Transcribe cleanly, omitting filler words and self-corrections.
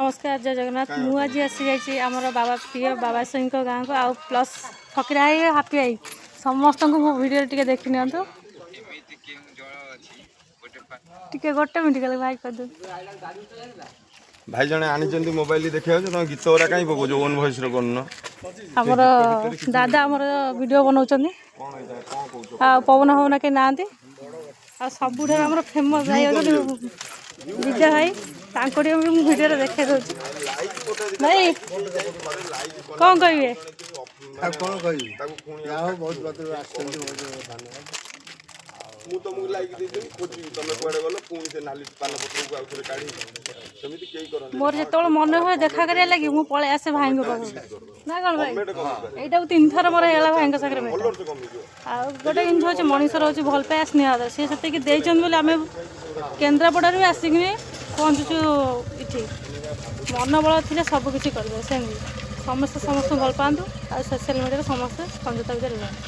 ନମସ୍କାର, ଜୟ ଜଗନ୍ନାଥ। ମୁଁ ଆଜି ଆସିଯାଇଛି ଆମର ବାବା ପ୍ରିୟ ବାବା ସାଇଙ୍କ ଗାଁକୁ। ଆଉ ପ୍ଲସ୍ ଫକୀରା ଭାଇ, ହାପି ଭାଇ, ସମସ୍ତଙ୍କୁ ମୋ ଭିଡ଼ିଓରେ ଟିକେ ଦେଖି ନିଅନ୍ତୁ। ଟିକେ ଗୋଟେ ମିନିଟ୍ ଗଲେ ଭାଇ କରିଦିଅନ୍ତୁ। ଭାଇ ଜଣେ ଆଣିଛନ୍ତି ମୋବାଇଲ ଦେଖିବାକୁ। ତମେ ଗୀତ ଗୁରା କାହିଁ ପକଉଛ? ଓନ୍ ଭଏସରେ କରୁନ। ଆମର ଦାଦା ଆମର ଭିଡ଼ିଓ ବନାଉଛନ୍ତି। କଣ ଏଇଟା? କଣ କହୁଛ? ଆଉ ପବନ ଫବନ କେହି ନାହାନ୍ତି। ଆଉ ସବୁଠାରୁ ଆମର ଫେମସ୍ ଭାଇ ଅଛନ୍ତି ବିଜୟ ଭାଇ, ତାଙ୍କୁ ଟିକେ ବି ମୁଁ ଭିଡ଼ିଓରେ ଦେଖେଇ ଦେଉଛି। ଭାଇ, କ'ଣ କହିବେ? ଆଉ କ'ଣ କହିବି? ତାକୁ ପୁଣି ଯାହା ହଉ, ବହୁତ ବାଟରୁ ଆସିଛନ୍ତି, ବହୁତ ଧନ୍ୟବାଦ। ମୁଁ ତମକୁ ଲାଇକ୍ ଦେଇଦେବି, ଖୋଜିବି ତମେ କୁଆଡ଼େ ଗଲ। ପୁଣି ସେ ନାଲି ପାନ ପତ୍ରକୁ ଆଉ ଥରେ କାଢ଼ି ସେମିତି କେହି କରନ୍ତି। ମୋର ଯେତେବେଳେ ମନେ ହୁଏ ଦେଖା କରିବା ଲାଗି, ମୁଁ ପଳେଇ ଆସେ ଭାଇଙ୍କ ପାଖକୁ, ନା କ'ଣ ଭାଇ? କମିପାରେ। ଏଇଟାକୁ ତିନିଥର ମୋର ହେଇଗଲା ଭାଇଙ୍କ ସାଙ୍ଗରେ ଭେଟ। ଭଲରେ କମିଯିବ। ଆଉ ଗୋଟେ ଜିନିଷ ହେଉଛି, ମଣିଷର ହେଉଛି ଭଲ ପାଇବା, ସ୍ନେହ ଆଦର। ସିଏ ସେତିକି ଦେଇଛନ୍ତି ବୋଲି ଆମେ କେନ୍ଦ୍ରାପଡ଼ାରୁ ବି ଆସିକିନି ପହଞ୍ଚୁଛୁ ଏଠି। ମନୋବଳ ଥିଲେ ସବୁ କିଛି କରିବେ। ସେମିତି ସମସ୍ତେ ସମସ୍ତଙ୍କୁ ଭଲ ପାଆନ୍ତୁ ଆଉ ସୋସିଆଲ ମିଡ଼ିଆରେ ସମସ୍ତେ ସଂଯୋଗତା ଭିତରେ ରୁହନ୍ତୁ।